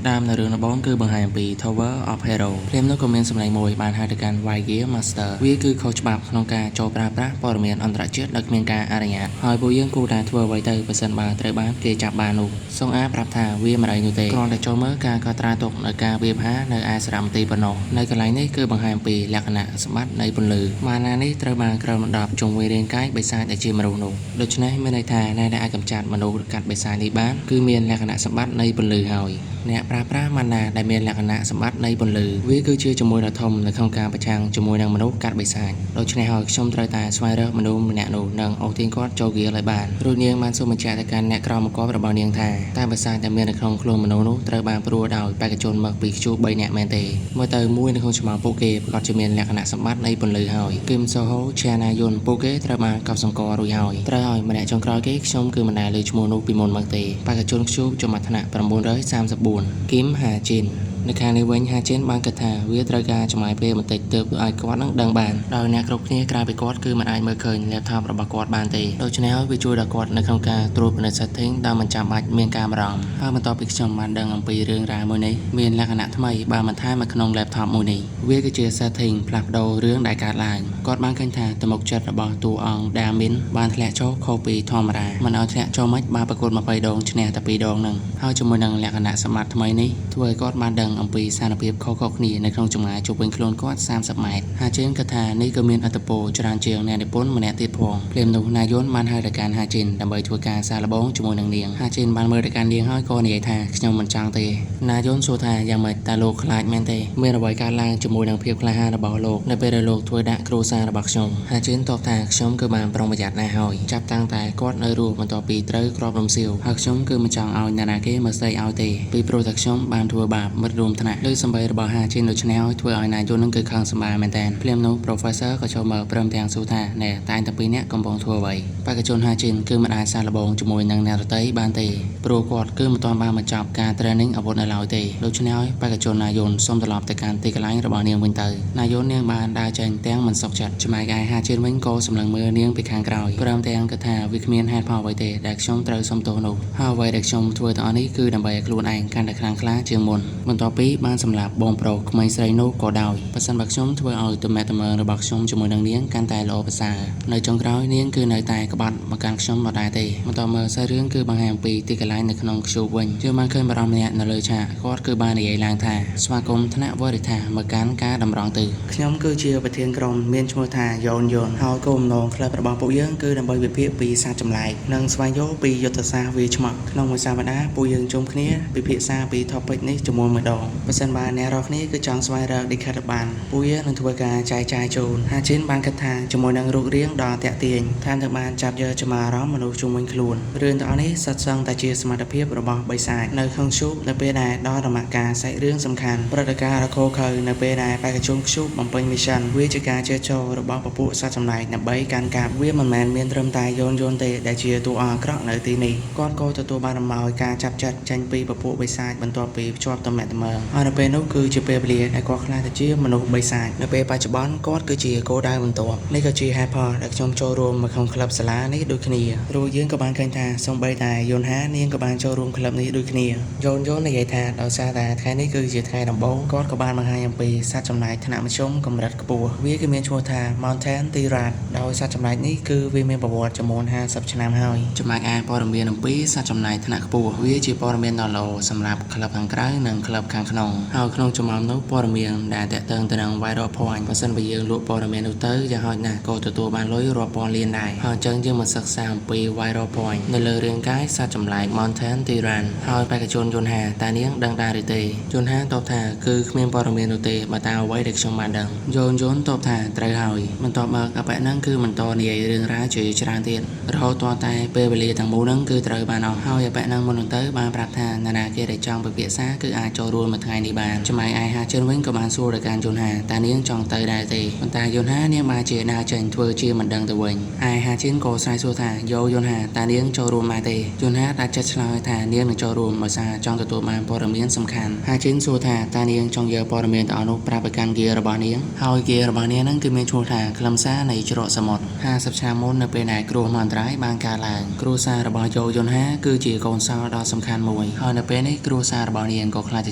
ផ្ដើមនៅរឿងដំបូងគឺបង្ហាញអំពី Tower of Hero ភ្លាមនោះក៏មានសម្លេងមួយបានហៅទៅកាន់ Gear Master វាគឺខុសច្បាប់ក្នុងការចូលប្រើប្រាស់ព័ត៌មានអន្តរជាតិដោយគ្មានការអនុញ្ញាតហើយពួកយើងគួរតែធ្វើអ្វីទៅប្រសិនបើត្រូវបានគេចាប់បាននោះសុងអាប្រាប់ថាវាមិនអីនោះទេគ្រាន់តែចូលមើលការកត់ត្រាទុកនៅការវាយប្រហារនៅឯសារមន្ទីរប៉ុណ្ណោះនៅកន្លែងនេះគឺបង្ហាញអំពីលក្ខណៈសម្បត្តិនៃពន្លឺម៉ាណានេះត្រូវបានគ្របដណ្ដប់ជុំវិញរាងកាយបិសាចដែលជាមនុស្សនោះដូច្នេះមានន័យថាអ្នកដែលអាចកម្ចាត់មនុស្សកាត់បិសាចនេះបានគឺមានលក្ខណៈសម្បត្តិនៃពន្លឺហើយអ្នកប្រើប្រាស់ម៉ាណាដែលមានលក្ខណៈសម្បត្តិនៃពន្លឺវាគឺជាជំនួយដ៏ធំនៅក្នុងការប្រឆាំងជាមួយនឹងមនុស្សកាត់បិសាចដូច្នេះហើយខ្ញុំត្រូវតែស្វែងរកមនុស្សម្នាក់នោះនិងអូសទាញគាត់ចូលហ្គាលឲ្យបានរួចនាងបានសូមបញ្ជាក់ទៅកាន់អ្នកក្រមបង្គាប់របស់នាងថាតែបិសាចដែលមាននៅក្នុងខ្លួនមនុស្សនោះត្រូវបានព្រួដោយបេក្ខជនមកពីខ្ជួ3នាក់មែនទេមើលទៅមួយនៅក្នុងចំណោមពួកគេប្រកាសជាមានលក្ខណៈសម្បត្តិនៃពន្លឺហើយគឹមសូហូឆាណាយុនពួកគេត្រូវបានកប់សង្កល់រួចហើយត្រូវហើយម្នាក់ចុងក្រោយគេខ្ញុំគឺមិនដែលឮឈ្មោះនោះពីមុនមកទេបេក្ខជនខ្ជួចំណាត់ថ្នាក់934គឹមហាជីននៅខាងនេះវិញហាជីនបានគិតថាវាត្រូវការចំណាយពេលបន្តិចទើបឲ្យគាត់នឹងដឹងបានដោយអ្នកគ្រប់គ្នាក្រៅពីគាត់គឺមិនអាចមើលឃើញ laptop របស់គាត់បានទេដូច្នេះហើយវាជួយដល់គាត់នៅក្នុងការត្រួតពិនិត្យ setting ដោយមិនចាំបាច់មានការបារម្ភហើយបន្ទាប់ពីខ្ញុំបានដឹងអំពីរឿងរ៉ាវមួយនេះមានលក្ខណៈថ្មីបានបន្ថែមមកក្នុង laptop មួយនេះវាគឺជា setting ផ្លាស់ប្ដូររឿងដែលកើតឡើងគាត់បានឃើញថាទំនុកចិត្តរបស់តួអង្គដាមីនបានធ្លាក់ចុះខុសពីធម្មតាមិនឲ្យធ្លាក់ចុះមិនបានប្រកួត20ដងឈ្នះតែ2ដងនឹងហើយជាមួយនឹងលក្ខណៈសម្បត្តិថ្មីនេះធ្វើឲ្យគាត់បានដឹងអំពីស្ថានភាពខុសៗគ្នានៅក្នុងចម្ងាយជុំវិញខ្លួនគាត់30ម៉ែត្រហាជីនគិតថានេះក៏មានឥទ្ធិពលច្រើនជាងអ្នកនិពន្ធម្នាក់ទៀតផងភ្លាមនោះណាយុនបានហៅទៅកាន់ហាជីនដើម្បីធ្វើការសាកល្បងជាមួយនឹងនាងហាជីនបានមើលទៅកាន់នាងហើយក៏និយាយថាខ្ញុំមិនចង់ទេណាយុនសួរថាយ៉ាងម៉េចតើលោកខ្លាចមែនទេមានអ្វីកើតឡើងជាមួយនឹងភាពក្លាហានរបស់លោកនៅពេលដែលលោកធ្វើដាក់គ្រួសាររបស់ខ្ញុំហាជីនតបថាខ្ញុំគឺបានប្រុងប្រយ័ត្នណាស់ហើយចាប់តាំងតែគាត់នៅរស់បន្ទាប់ពីត្រូវគ្រាប់រំសៀវហើយខ្ញុំគឺមិនចង់ឲ្យអ្នកណាគេមកស្ដីឲ្យទេពីព្រោះតែខ្ញុំបានធ្វើបាបមិត្តរួមថ្នាក់លើសម្ដីរបស់ហាជីនដូច្នេះហើយធ្វើឲ្យណាយុននឹងគឺខឹងសម្បាមែនតើភ្លាមនោះ Professor ក៏ចូលមកព្រមទាំងសួរថាណែតែងតែពីរនាក់កំពុងធ្វើអ្វីបេក្ខជនហាជីនគឺមិនអាចសាកល្បងជាមួយនឹងអ្នកដទៃបានទេព្រោះគាត់គឺមិនទាន់បានបញ្ចប់ការ training អាវុធនៅឡើយទេដូច្នេះហើយបេក្ខជនណាយុនសូមត្រឡប់ទៅកាន់ទីកន្លែងរបស់នាងវិញទៅណាយុននាងបានដើរចេញទាំងមិនសុខចិត្តចំណែកឯហាជីនវិញក៏សម្លឹងមើលនាងពីខាងក្រោយព្រមទាំងគិតថាវាគ្មានហេតុផលអ្វីទេដែលខ្ញុំត្រូវសុំទោសនោះហើយអ្វីដែលខ្ញុំធ្វើទាំងអស់នេះគឺដើម្បីឲ្យខ្លួនឯងកាន់តែខ្លាំងក្លាជាងមុនបន្ទាប់ពីបានសម្លាប់បងប្រុសក្មេងស្រីនោះក៏ដោយបើសិនបើខ្ញុំធ្វើឲ្យទំនាក់ទំនងរបស់ខ្ញុំជាមួយនឹងនាងកាន់តែល្អប្រសើរនៅចុងក្រោយនាងគឺនៅតែក្បត់មកកាន់ខ្ញុំដដែលទេបន្តមើលសាច់រឿងគឺបង្ហាញអំពីទីកន្លែងនៅក្នុងខ្ជូបវិញយើងបានឃើញបារម្ភម្នាក់នៅលើឆាកគាត់គឺបាននិយាយឡើងថាស្វាគមន៍ថ្នាក់វរិថាមកកាន់ការតម្រង់ទិសខ្ញុំគឺជាប្រធានក្រុមមានឈ្មោះថាយ៉ូនយ៉ូនហើយគោលបំណងក្លឹបរបស់ពួកយើងគឺដើម្បីវិភាគពីសត្វចម្លែកនិងស្វែងយល់ពីយុទ្ធសាស្ត្រវាឆ្មក់ក្នុងមួយសប្តាហ៍ពួកយើងជុំគ្នាពិភាក្សាពី topic នេះជាមួយម្ដងបើសិនបើអ្នករាល់គ្នាគឺចង់ស្វែងរកលិខិតប័ណ្ណពួកយើងនឹងធ្វើការចែកចាយជូនហាជីនបានគិតថាជាមួយនឹងរូបរាងដ៏ទាក់ទាញថែមទាំងបានចាប់យកចំអារម្មណ៍មនុស្សជុំវិញខ្លួនរឿងទាំងអស់នេះសុទ្ធសឹងតែជាសមត្ថភាពរបស់បិសាចនៅក្នុងឈូបនៅពេលដែលដល់ដំណាក់កាលសាច់រឿងសំខាន់ព្រឹត្តិការណ៍រខូខើនៅពេលដែលបេក្ខជនខ្ជូបបំពេញ mission វាជាការជឿចូលរបស់ពពួកសត្វចំណែកដើម្បីកាន់កាប់វាមិនមែនមានត្រឹមតែយោនយោនទេដែលជាតួអង្គអាក្រក់នៅទីនេះគាត់ក៏ទទួលបានអំណោយការចាប់ចិត្តចេញពីពពួកបិសាចបន្ទាប់ពីភ្ជាប់ទំនាក់ទំនងហើយនៅពេលនោះគឺជាពេលវេលាដែលគាត់ក្លាយទៅជាមនុស្សបិសាចនៅពេលបច្ចុប្បន្នគាត់គឺជាគោលដៅបន្ទាប់នេះក៏ជាហេតុផលដែលខ្ញុំចូលរួមនៅក្នុងក្លឹបសាលានេះដូចគ្នារួចយើងក៏បានឃើញថាសូម្បីតែយន្តហានាងក៏បានចូលរួមក្លឹបនេះដូចគ្នាយោនយោននិយាយថាដោយសារតែថ្ងៃនេះគឺជាថ្ងៃដំបូងគាត់ក៏បានបង្ហាញអំពីសត្វចំណែកថ្នាក់មធ្យមកម្រិតខ្ពស់វាគឺមានឈ្មោះថា Mountain Tirat ដោយសត្វចំណែកនេះគឺវាមានប្រវត្តិចំនួន50ឆ្នាំហើយចំណែកឯព័ត៌មានអំពីសត្វចំណែកថ្នាក់ខ្ពស់វាជាព័ត៌មានដ៏ល្អសម្រាប់ក្លឹបខាងក្រៅនិងក្លឹបខាងក្នុងហើយក្នុងចំណោមនោះព័ត៌មានដែលតាក់ទងទៅនឹង viral point បើសិនបើយើងលក់ព័ត៌មាននោះទៅយ៉ាងហោចណាស់ក៏ទទួលបានលុយរាប់ពាន់លានដែរហើយអញ្ចឹងយើងមកសិក្សាអំពី viral point នៅលើរាងកាយសត្វចម្លែក Mountain Tiran ហើយបេក្ខជនយន្តហាតើនាងដឹងដែរឬទេយន្តហាតបថាគឺគ្មានព័ត៌មាននោះទេបើតាមអ្វីដែលខ្ញុំបានដឹងយន្តយន្តតបថាត្រូវហើយបន្ទាប់មកអបិហ្នឹងគឺបន្តនិយាយរឿងរ៉ាវជាច្រើនទៀតរហូតទាល់តែពេលវេលាទាំងមូលហ្នឹងគឺត្រូវបានអស់ហើយអបិហ្នឹងមុននឹងទៅបានប្រាប់ថានរណាគេដែលចង់ពិភាក្សាគឺអាចចូលរួម មួយថ្ងៃនេះបានចំណែកឯហាជិនវិញក៏បានសួរទៅកាន់យុនហាតើនាងចង់ទៅដែរទេប៉ុន្តែយុនហានាងបានជាដើរចេញធ្វើជាមិនដឹងទៅវិញឯហាជិនក៏ស្រែកសួរថាយោយុនហាតើនាងចូលរួមដែរទេយុនហាដាច់ចិត្តឆ្លើយថានាងនឹងចូលរួមដោយសារចង់ទទួលបានព័ត៌មានសំខាន់ហាជិនសួរថាតើនាងចង់យកព័ត៌មានទាំងអស់នោះប្រាប់ទៅកាន់ហ្គារបស់នាងហើយហ្គារបស់នាងហ្នឹងគឺមានឈ្មោះថាខ្លឹមសារនៃជ្រកសមុទ្រ50ឆ្នាំមុននៅពេលដែលគ្រោះមហន្តរាយបានកើតឡើងគ្រួសាររបស់យោយុនហាគឺជាកូនសោដ៏សំខាន់មួយហើយនៅពេលនេះគ្រួសាររបស់នាងក៏ក្លាយទៅ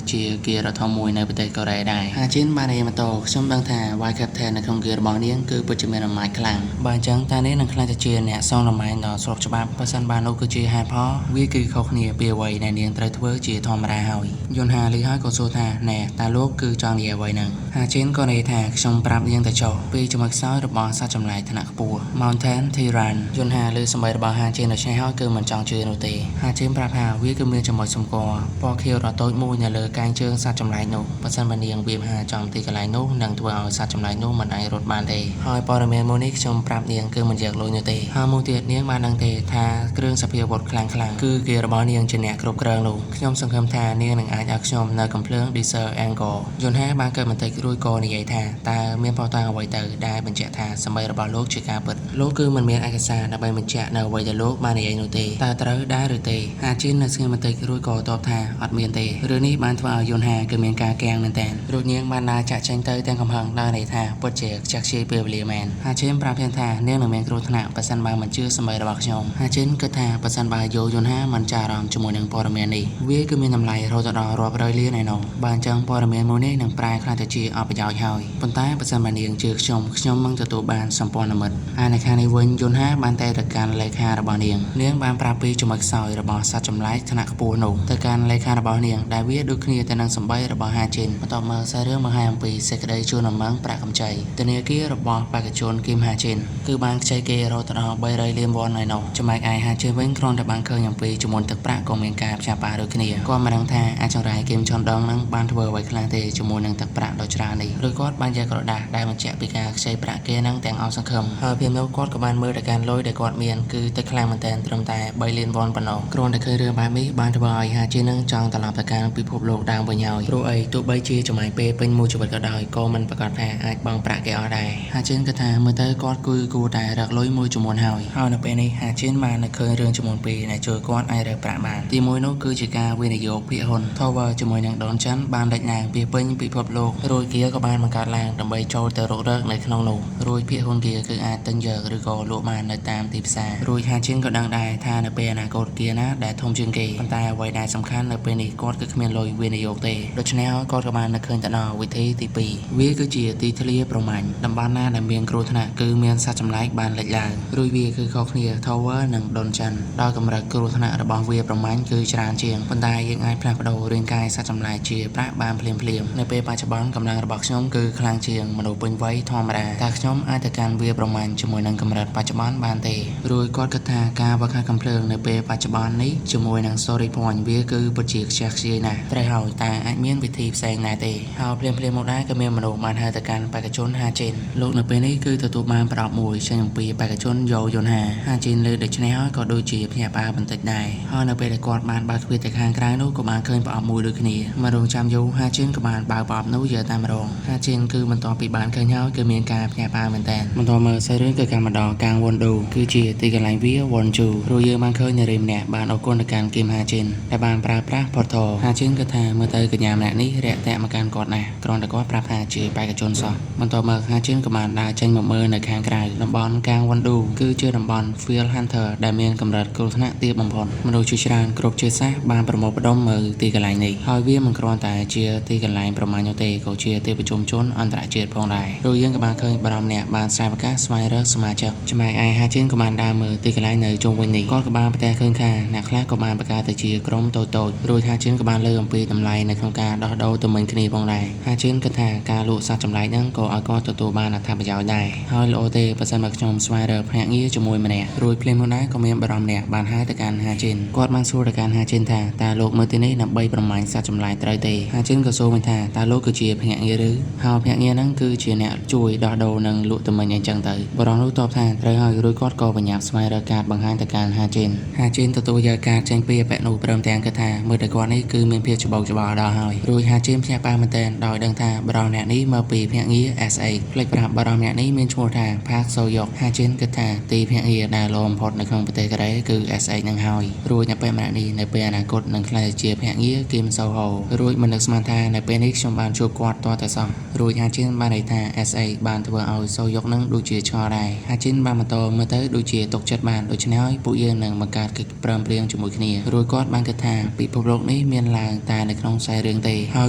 ជាហ្គាដ៏ធំមួយនៅប្រទេសកូរ៉េដែរហាជិនបាននិយាយបន្តខ្ញុំដឹងថា Y Captain នៅក្នុងហ្គារបស់នាងគឺពិតជាមានអំណាចខ្លាំងបើអញ្ចឹងតើនាងនឹងក្លាយទៅជាអ្នកសងលំែងដ៏ស្របច្បាប់បើសិនបាននោះគឺជាហេតុផលវាគឺខុសគ្នាពីអ្វីដែលនាងត្រូវធ្វើជាធម្មតាហើយយុនហាលឺហើយក៏សួរថាណែតើលោកគឺចង់និយាយអ្វីហ្នឹងហាជិនក៏និយាយថាខ្ញុំប្រាប់នាងទៅចុះពីចំណុចខ្សោយរបស់សត្វចម្លែកថ្នាក់ខ្ពស់ Mountain Tyrann យុនហាលឺសម្ដីរបស់ហាជិនដូច្នេះហើយគឺមិនចង់ជឿនោះទេហាជិនប្រាប់ថាវាគឺមានចំណុចសម្គាល់ពណ៌ខៀវដ៏តូចមួយនៅលើកែងជើងសត្វចម្លែកនោះបើសិនបើនាងវាមហាចំទីកន្លែងនោះនឹងធ្វើឲ្យសត្វចម្លែកនោះមិនអាចរត់បានទេហើយព័ត៌មានមួយនេះខ្ញុំប្រាប់នាងគឺមិនយកលុយនោះទេហើយមួយទៀតនាងបានដឹងទេថាគ្រឿងសភាវុធខ្លាំងៗគឺគេរបស់នាងជាអ្នកគ្រប់គ្រងនោះខ្ញុំសង្ឃឹមថានាងនឹងអាចឲ្យខ្ញុំនៅកំភ្លើង Desert Angle យុនហាបានកើតបន្តិចរួចក៏និយាយថាតើមានភស្តុតាងអ្វីទៅដែលបញ្ជាក់ថាសម្ដីរបស់លោកជាការពិតលោកគឺមិនមានឯកសារដើម្បីបញ្ជាក់នៅអ្វីដែលលោកបាននិយាយនោះទេតើត្រូវដែរឬទេហាជិននៅស្ងៀមបន្តិចរួចក៏តបថាអត់មានទេរឿងនេះបានធ្វើឲ្យយុនហាគឺមានការគាំងមែនទែនរួចនាងបានដើរចាក់ចេញទៅទាំងកំហឹងដោយន័យថាពិតជាខ្ជះខ្ជាយពេលវេលាមែនហាជិនប្រាប់ធានថានាងនឹងមានគ្រោះថ្នាក់ប្រសិនបើមិនជឿសម្ដីរបស់ខ្ញុំហាជិនគិតថាប្រសិនបើយោយុនហាមិនចារអារម្មណ៍ជាមួយនឹងព័ត៌មាននេះវាគឺមានតម្លៃរហូតដល់រាប់រយលានឯណោះបើអញ្ចឹងព័ត៌មានមួយនេះនឹងប្រែក្លាយទៅជាអប្រយោជន៍ហើយប៉ុន្តែប្រសិនបើនាងជឿខ្ញុំខ្ញុំនឹងទទួលបានសម្ព័ន្ធមិត្តឯនៅខាងនេះវិញយុនហាបានតែទៅកាន់លេខារបស់នាងនាងបានប្រាប់ពីចំណុចខ្សោយរបស់សត្វចម្លែកថ្នាក់ខ្ពស់នោះទៅកាន់លេខារបស់នាងដែលវាដូចគ្នាទៅនឹងសម្ដីរបស់ហាជិនបន្ទាប់មកសាររឿងបង្ហាញអំពីសេចក្តីជូនដំណឹងប្រាក់កម្ចីធនាគាររបស់បេក្ខជនគីមហាជិនគឺបានខ្ចីគេរហូតដល់300លានវ៉ុនឯណោះចំណែកឯហាជិនវិញគ្រាន់តែបានឃើញអំពីចំនួនទឹកប្រាក់ក៏មានការផ្សាប៉ាដូចគ្នាគាត់មិនដឹងថាអាចង្រៃគីមឆុនដងនឹងបានធ្វើអ្វីខ្លះទេជាមួយនឹងទឹកប្រាក់ដ៏ច្រើននេះឬគាត់បានយកក្រដាសដែលបញ្ជាក់ពីការខ្ចីប្រាក់គេនឹងទាំងអស់សង្ឃឹមហើយពីនោះគាត់ក៏បានមើលទៅកាន់លុយដែលគាត់មានគឺតិចខ្លាំងមែនទែនត្រឹមតែ3លានវ៉ុនប៉ុណ្ណោះគ្រាន់តែឃើញរឿងបែបនេះបានធ្វើឲ្យហាជិននឹងចង់ត្រឡប់ទៅកាន់ពិភពលោកដើមវិញហើយព្រោះអីទោះបីជាចំណាយពេលពេញមួយជីវិតក៏ដោយក៏មិនប្រកាសថាអាចបង់ប្រាក់គេអស់ដែរហាជិនគិតថាមើលទៅគាត់គឺគួរតែរកលុយមួយចំនួនហើយហើយនៅពេលនេះហាជិនបាននឹកឃើញរឿងចំនួនពីរដែលជួយគាត់អាចរកប្រាក់បានទីមួយនោះគឺជាការវិនិយោគភាគហ៊ុន Tower ជាមួយនឹង Don Chan បានលេចឡើងពីពេញពិភពលោករួចគាក៏បានបង្កើតឡើងដើម្បីចូលទៅរុករកនៅក្នុងនោះរួចភាគហ៊ុនគាគឺអាចទិញយកឬក៏លក់បាននៅតាមទីផ្សាររួចហាជិនក៏ដឹងដែរថានៅពេលអនាគតគាណាដែលធំជាងគេប៉ុន្តែអ្វីដែលសំខាន់នៅពេលនេះគាត់គឺគ្មានលុយវិនិយោគទេដូច្នេះហើយគាត់ក៏បាននឹកឃើញទៅដល់វិធីទី2វាគឺជាទីធ្លាប្រមាញ់តំបន់ណាដែលមានគ្រោះថ្នាក់គឺមានសត្វចម្លែកបានលេចឡើងរួចវាគឺខុសគ្នា Tower និង Don Chan ដោយកម្រិតគ្រោះថ្នាក់របស់វាប្រមាញ់គឺច្រើនជាងប៉ុន្តែយើងអាចផ្លាស់ប្ដូររាងកាយសត្វចម្លែកជាប្រាក់បានភ្លាមៗនៅពេលបច្ចុប្បន្នកម្លាំងរបស់ខ្ញុំគឺខ្លាំងជាងមនុស្សពេញវ័យធម្មតាតែខ្ញុំអាចទៅកាន់វាប្រមាញ់ជាមួយនឹងកម្រិតបច្ចុប្បន្នបានទេរួចគាត់គិតថាការវឹកហាត់កំភ្លើងនៅពេលបច្ចុប្បន្ននេះជាមួយនឹង Story Point វាគឺពិតជាខ្ជះខ្ជាយណាស់ត្រូវហើយតើអាចមានវិធីផ្សេងដែរទេហើយភ្លាមៗមកដែរក៏មានមនុស្សបានហៅទៅកាន់បេក្ខជនហាជិនលោកនៅពេលនេះគឺទទួលបានប្រអប់មួយចេញអំពីបេក្ខជនយោយុនហាហាជិនលើដូច្នេះហើយក៏ដូចជាភ្ញាក់ផ្អើលបន្តិចដែរហើយនៅពេលដែលគាត់បានបើកទ្វារទៅខាងក្រៅនោះក៏បានឃើញប្រអប់មួយដូចគ្នាមករងចាំយូរហាជិនក៏បានបើកប្រអប់នោះយកតែម្ដងហាជិនគឺបន្ទាប់ពីបានឃើញហើយគឺមានការភ្ញាក់ផ្អើលមែនទែនបន្តមើលសាច់រឿងគឺការមកដល់កាងវ៉ុនឌូគឺជាទីកន្លែងវាវ៉ុនជូរួចយើងបានឃើញនារីម្នាក់បានអរគុណទៅកាន់គីមហាជិនដែលបានប្រើប្រាស់ portal ហាជិនគិតថាមើលទៅកញ្ញាម្នាក់នេះរាក់ទាក់មកកាន់គាត់ណាស់គ្រាន់តែគាត់ប្រាប់ថាជាបេក្ខជនសោះបន្ទាប់មកហាជិនក៏បានដើរចេញមកមើលនៅខាងក្រៅតំបន់កាងវ៉ុនឌូគឺជាតំបន់ Field Hunter ដែលមានកម្រិតគ្រោះថ្នាក់ទាបបំផុតមនុស្សជាច្រើនគ្រប់ជាតិសាសន៍បានប្រមូលផ្ដុំមើលទីកន្លែងនេះហើយវាមិនគ្រាន់តែជាទីកន្លែងប្រមាញ់នោះទេក៏ជាទីប្រជុំជនអន្តរជាតិផងដែររួចយើងក៏បានឃើញបារម្ភអ្នកបានស្រែកប្រកាសស្វែងរកសមាជិកចំណែកឯហាជិនក៏បានដើរមើលទីកន្លែងនៅជុំវិញនេះគាត់ក៏បានប្រទះឃើញថាអ្នកខ្លះក៏បានបង្កើតទៅជាក្រុមតូចៗរួចហាជិនក៏បានលើកអំពីតម្លៃនៅក្នុងការដោះដូរទំនិញគ្នាផងដែរហាជិនគិតថាការលក់សត្វចម្លែកហ្នឹងក៏ឲ្យគាត់ទទួលបានអត្ថប្រយោជន៍ដែរហើយល្អទេប្រសិនបើខ្ញុំស្វែងរកភ្នាក់ងារជាមួយម្នាក់រួចភ្លាមនោះដែរក៏មានបារម្ភអ្នកបានហៅទៅកាន់ហាជិនគាត់បានសួរទៅកាន់ហាជិនថាតើលោកមើលទីនេះដើម្បីប្រមាញ់សត្វចម្លែកត្រូវទេហាជិនក៏សួរវិញថាតើលោកគឺជាភ្នាក់ងារឬហើយភ្នាក់ងារហ្នឹងគឺជាអ្នកជួយដោះដូរនិងលក់ទំនិញអីចឹងទៅបារម្ភនោះត តបថាត្រូវហើយរួចគាត់ក៏បញ្ញាប់ស្វែងរកកាតបង្ហាញទៅកាន់ហាជីនហាជីនទទួលយកកាតចេញពីអបនោះព្រមទាំងគិតថាមើលតែគាត់នេះគឺមានភាពច្បោកច្បល់ដល់ហើយរួចហាជីនភ្ញាក់ផ្អើលមែនទែនដោយដឹងថាបរិសម្នាក់នេះមកពីភ្នាក់ងារ SH ភ្លេចប្រាប់បរិសម្នាក់នេះមានឈ្មោះថាផាកសូយ៉ុកហាជីនគិតថាទីភ្នាក់ងារដែលល្អបំផុតនៅក្នុងប្រទេសកូរ៉េគឺ SH នឹងហើយរួចនៅពេលម្នាក់នេះនៅពេលអនាគតនឹងក្លាយជាភ្នាក់ងារគីមសូហូរួចមិននឹកស្មានថានៅពេលនេះខ្ញុំបានជួបគាត់ទាល់តែសោះរួចហាជីនបានន័យថា SH បានធ្វើឲ្យសូយ៉ុកនឹងដូចជាឆ្ងល់ដែរហាជីនបានបន្តមើលទៅដូចជាទុកចិត្តបានដូច្នេះហើយពួកយើងនឹងបង្កើតកិច្ចព្រមព្រៀងជាមួយគ្នារួចគាត់បានគិតថាពិភពលោកនេះមានឡើងតែនៅក្នុងខ្សែរឿងទេហើយ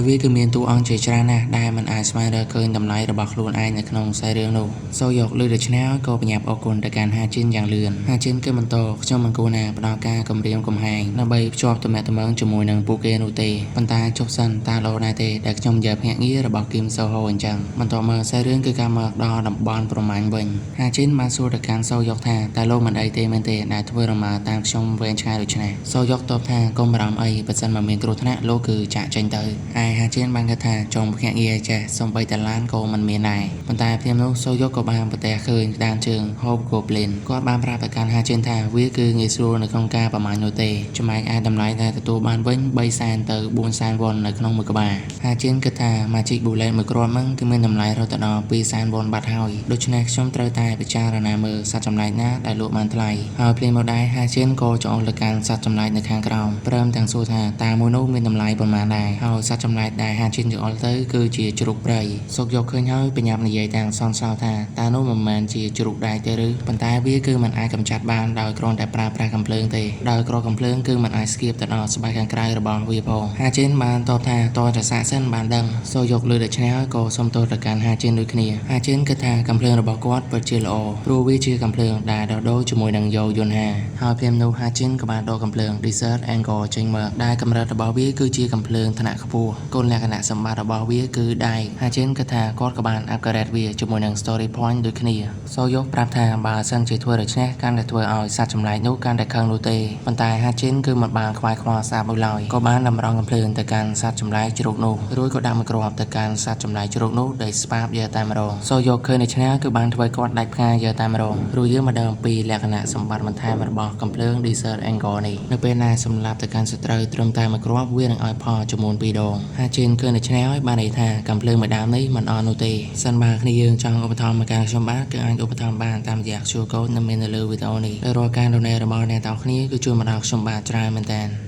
វាគឺមានតួអង្គជាច្រើនណាស់ដែលមិនអាចស្វែងរកឃើញតម្លៃរបស់ខ្លួនឯងនៅក្នុងខ្សែរឿងនោះសូយ៉ុកលើដូច្នេះហើយក៏បញ្ញាប់អរគុណទៅកាន់ហាជីនយ៉ាងលឿនហាជីនគឺបន្តខ្ញុំមិនគួរណាផ្ដល់ការគំរាមកំហែងដើម្បីភ្ជាប់ទំនាក់ទំនងជាមួយនឹងពួកគេនោះទេប៉ុន្តែចុះសិនតើល្អដែរទេដែលខ្ញុំយកភ្នាក់ងាររបស់គីមសូហូអញ្ចឹងបន្តមកខ្សែរឿងគឺការមកដល់តំបន់ប្រមាញ់វិញហាជីនបានសួរទៅកាន់សូយ៉ុកថាតើលោកមិនអីទេមែនទេដែលធ្វើរមាតាមខ្ញុំវែងឆ្ងាយដូច្នេះសូយ៉ុកតបថាកុំបារម្ភអីបើសិនមកមានគ្រោះថ្នាក់លោកគឺចាក់ចេញទៅឯហាជីនបានគិតថាចុងភ្នាក់ងារចេះសំបីតឡានក៏មិនមានដែរប៉ុន្តែភ្លាមនោះសូយ៉ុកក៏បានប្រទះឃើញដានជើង Hobgoblin គាត់បានប្រាប់ទៅកាន់ហាជីនថាវាគឺងាយស្រួលនៅក្នុងការប្រមាញ់នោះទេចំណែកឯតម្លៃដែលទទួលបានវិញ3សែនទៅ4សែនវ៉ុននៅក្នុងមួយក្បាលហាជីនគិតថា Magic Bullet មួយគ្រាប់ហ្នឹងគឺមានតម្លៃរហូតដល់2សែនវ៉ុនបាត់ហើយដូច្នេះខ្ញុំត្រូវតែពិចារណាមើលសត្វចម្លែកណាដែលលក់បានថ្លៃហើយភ្លាមមកដែរហាជីនក៏ចង្អុលទៅកាន់សត្វចម្លែកនៅខាងក្រោមព្រមទាំងសួរថាតើមួយនោះមានតម្លៃប៉ុន្មានដែរហើយសត្វចម្លែកដែលហាជីនចង្អុលទៅគឺជាជ្រូកព្រៃសុកយកឃើញហើយបញ្ញាប់និយាយទាំងសន្សោថាតើនោះមិនមែនជាជ្រូកដែរទេឬប៉ុន្តែវាគឺមិនអាចកម្ចាត់បានដោយគ្រាន់តែប្រើប្រាស់កាំភ្លើងទេដោយគ្រាប់កាំភ្លើងគឺមិនអាចស្គៀបទៅដល់ស្បែកខាងក្រៅរបស់វាផងហាជីនបានតបថាតើតែសាកសិនបានដឹងសូយកលើដូច្នេះហើយក៏សុំទោសទៅកាន់ហាជីនដូចគ្នាហាជីនគិតថាកាំភ្លើងរបស់គាត់ពិតជាល្អព្រោះវាជាកាំភ្លើងដែលដោះដូរជាមួយនឹងយោយន្តហាហើយភ្លាមនោះហាជីនក៏បានដកកាំភ្លើង Desert Angle ចេញមកដែលកម្រិតរបស់វាគឺជាកាំភ្លើងថ្នាក់ខ្ពស់គុណលក្ខណៈសម្បត្តិរបស់វាគឺដែកហាជីនគិតថាគាត់ក៏បាន upgrade វាជាមួយនឹង story point ដូចគ្នាសូយកប្រាប់ថាបើសិនជាធ្វើដូច្នេះកាន់តែធ្វើឲ្យសត្វចម្លែកនោះកាន់តែខឹងនោះទេប៉ុន្តែហាជីនគឺមិនបានខ្វាយខ្វល់ស្អាប់មួយឡើយក៏បានតម្រង់កាំភ្លើងទៅកាន់សត្វចម្លែកជ្រូកនោះរួចក៏ដាក់មួយគ្រាប់ទៅកាន់សត្វចម្លែកជ្រូកនោះដោយស្បាបយកតែម្ដងសូយកឃើញដូច្នេះគឺបានធ្វើគាត់ដាច់ផ្កាយកតែម្ដងរួចយើងមកដឹងអំពីលក្ខណៈសម្បត្តិបន្ថែមរបស់កាំភ្លើង Desert Angle នេះនៅពេលណាសម្លាប់ទៅកាន់សត្រូវត្រឹមតែមួយគ្រាប់វានឹងឲ្យផលចំនួន2ដងហាជីនឃើញដូច្នេះហើយបានន័យថាកាំភ្លើងមួយដើមនេះមិនអន់នោះទេសិនបើគ្នាយើងចង់ឧបត្ថម្ភមកកាន់ខ្ញុំបាទគឺអាចឧបត្ថម្ភបានតាមរយៈ QR code នៅមាននៅលើវីដេអូនេះដោយរាល់ការ donate របស់អ្នកទាំងអស់គ្នាគឺជួយមកដល់ខ្ញុំបាទច្រើនមែនទែន។